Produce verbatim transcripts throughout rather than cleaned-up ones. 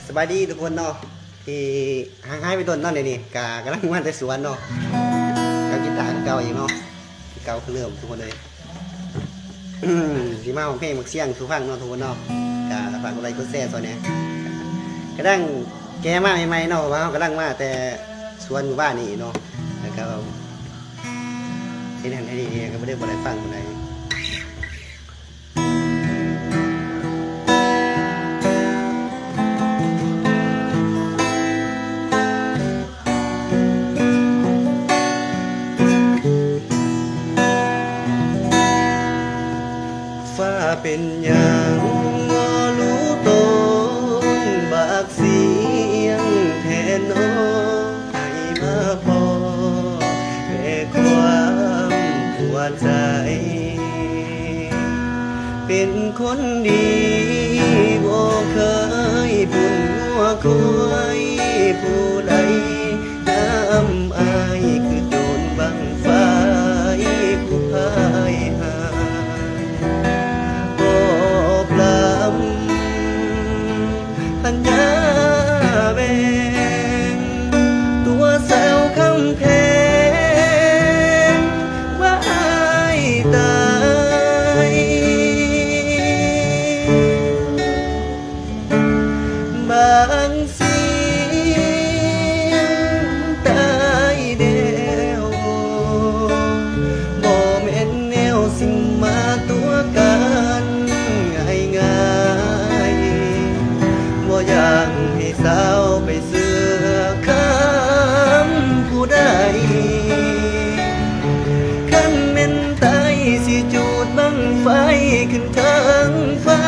สบายดีทุกคนเนาะ ที่ห่างหายไปโดนเนาะ เดี๋ยวนี้กะกำลังมาแต่สวนเนาะ กับกีตาร์คือเก่าอีกเนาะ คือเก่าคือเริ่มทุกคนเลย สิมาร้องเพลงบักเสียงสู่ฟังเนาะทุกคนเนาะ กะฝากกดไลค์กดแชร์ซอยแหน่ กำลังแกะมาใหม่ๆเนาะ เพราะว่าเรากำลังมาแต่สวนหมู่บ้านนี่เนาะ แล้วก็เฮ็ดนั่นเฮ็ดนี่ก็บ่ได้ บ่ได้ฟังปานใด ฟ้าเป็นหยังบ่รู้ตน บากเสียงแท้น้อ ให้มาพ้อแต่ความปวดใจ เป็นคนดีบ่เคยบุญหัวคอยผู้ใด น้ำอายคือโจรบั้งไฟผู้พ่ายหาญ บ่ปลำ พญาแมง ตัวสาวคำแพง ว่าอ้ายตาย บางสิ่งตายแล้ว บ่แม่นแนวสิมาตัวกันง่ายๆ บ่อยากให้สาวไปเชื่อคำผู้ใด คันแม่นตายสิจูดบั้งไฟขึ้นเทิงฟ้า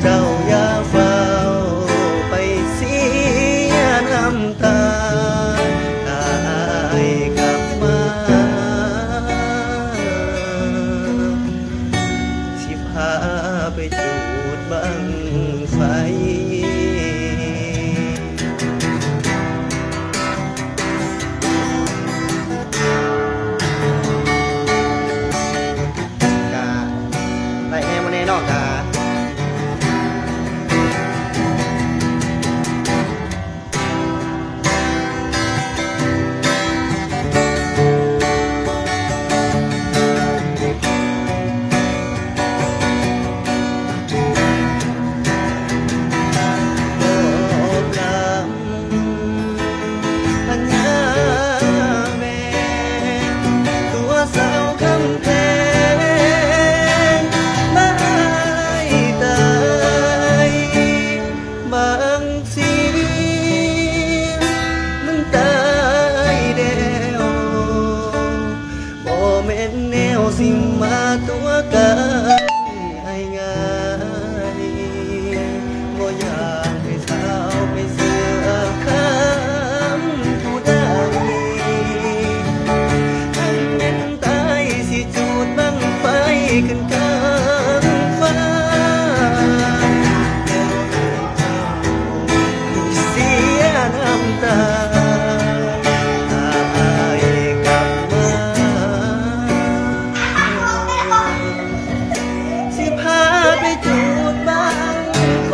เจ้าอย่าฟ้าวไปเสียน้ำตา ถ้าอ้ายกลับมา สิพาไปจูดบั้งไฟ กะได้แน่บ่แน่เนาะ กะ พญาแมง ตัวสาวคำแพง มาอ้ายตาย บางสิ่งมันตายแล้ว บ่แม่นแนวสิมาตัวกันง่ายๆ บ่อยากให้สาวไปเชื่อคำผู้ใด คันแม่นตายสิจูดบั้งไฟขึ้นเทิงฟ้า เสียน้ำตา ถ้าอ้ายกลับมา สิพาไปจูดบั้งไฟ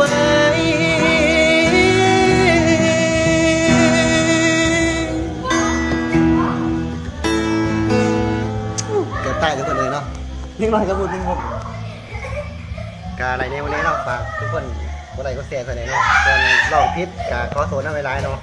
เกือบตายทุกคนเลยเนาะ นิดหน่อยก็พูดนิดหน่อย กะได้แน่บ่แน่เนาะ ฝากทุกคนกดไลค์กดแชร์ซอยแหน่เนาะ ส่วนร้องผิดกะขอโทษนำหลายๆเนาะ